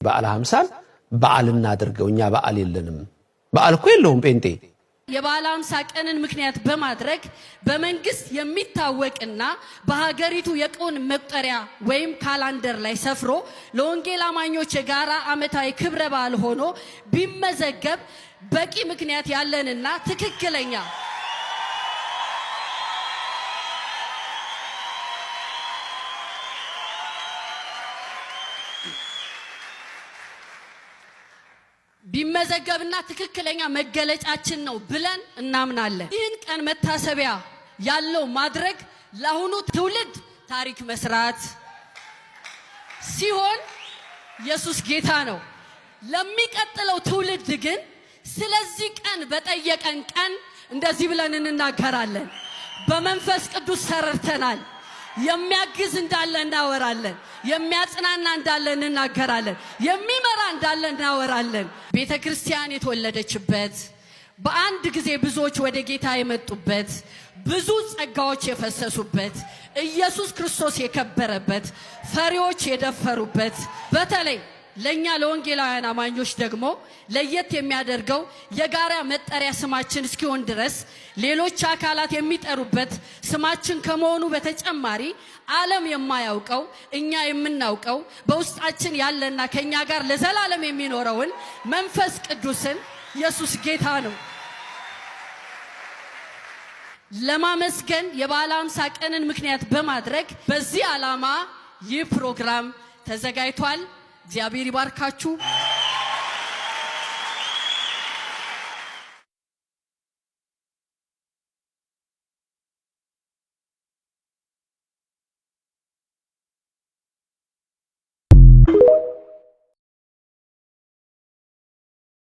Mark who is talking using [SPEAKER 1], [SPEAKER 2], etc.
[SPEAKER 1] በዓለ ሀምሳን በዓል እናድርገው። እኛ በዓል የለንም። በዓል እኮ የለውም ጴንጤ።
[SPEAKER 2] የበዓለ ሃምሳ ቀንን ምክንያት በማድረግ በመንግስት የሚታወቅና በሀገሪቱ የቀን መቁጠሪያ ወይም ካላንደር ላይ ሰፍሮ ለወንጌል አማኞች የጋራ ዓመታዊ ክብረ በዓል ሆኖ ቢመዘገብ በቂ ምክንያት ያለንና ትክክለኛ ቢመዘገብና ትክክለኛ መገለጫችን ነው ብለን እናምናለን። ይህን ቀን መታሰቢያ ያለው ማድረግ ለአሁኑ ትውልድ ታሪክ መስራት ሲሆን ኢየሱስ ጌታ ነው። ለሚቀጥለው ትውልድ ግን ስለዚህ ቀን በጠየቀን ቀን እንደዚህ ብለን እንናገራለን። በመንፈስ ቅዱስ ተረድተናል። የሚያግዝ እንዳለ እናወራለን። የሚያጽናና እንዳለ እንናገራለን። የሚመራ እንዳለ እናወራለን። ቤተ ክርስቲያን የተወለደችበት፣ በአንድ ጊዜ ብዙዎች ወደ ጌታ የመጡበት፣ ብዙ ጸጋዎች የፈሰሱበት፣ ኢየሱስ ክርስቶስ የከበረበት፣ ፈሪዎች የደፈሩበት፣ በተለይ ለእኛ ለወንጌላውያን አማኞች ደግሞ ለየት የሚያደርገው የጋራ መጠሪያ ስማችን እስኪሆን ድረስ ሌሎች አካላት የሚጠሩበት ስማችን ከመሆኑ በተጨማሪ ዓለም የማያውቀው እኛ የምናውቀው በውስጣችን ያለና ከእኛ ጋር ለዘላለም የሚኖረውን መንፈስ ቅዱስን፣ ኢየሱስ ጌታ ነው፣ ለማመስገን የበዓለ ሃምሳ ቀንን ምክንያት በማድረግ በዚህ ዓላማ ይህ ፕሮግራም ተዘጋጅቷል። እግዚአብሔር ይባርካችሁ።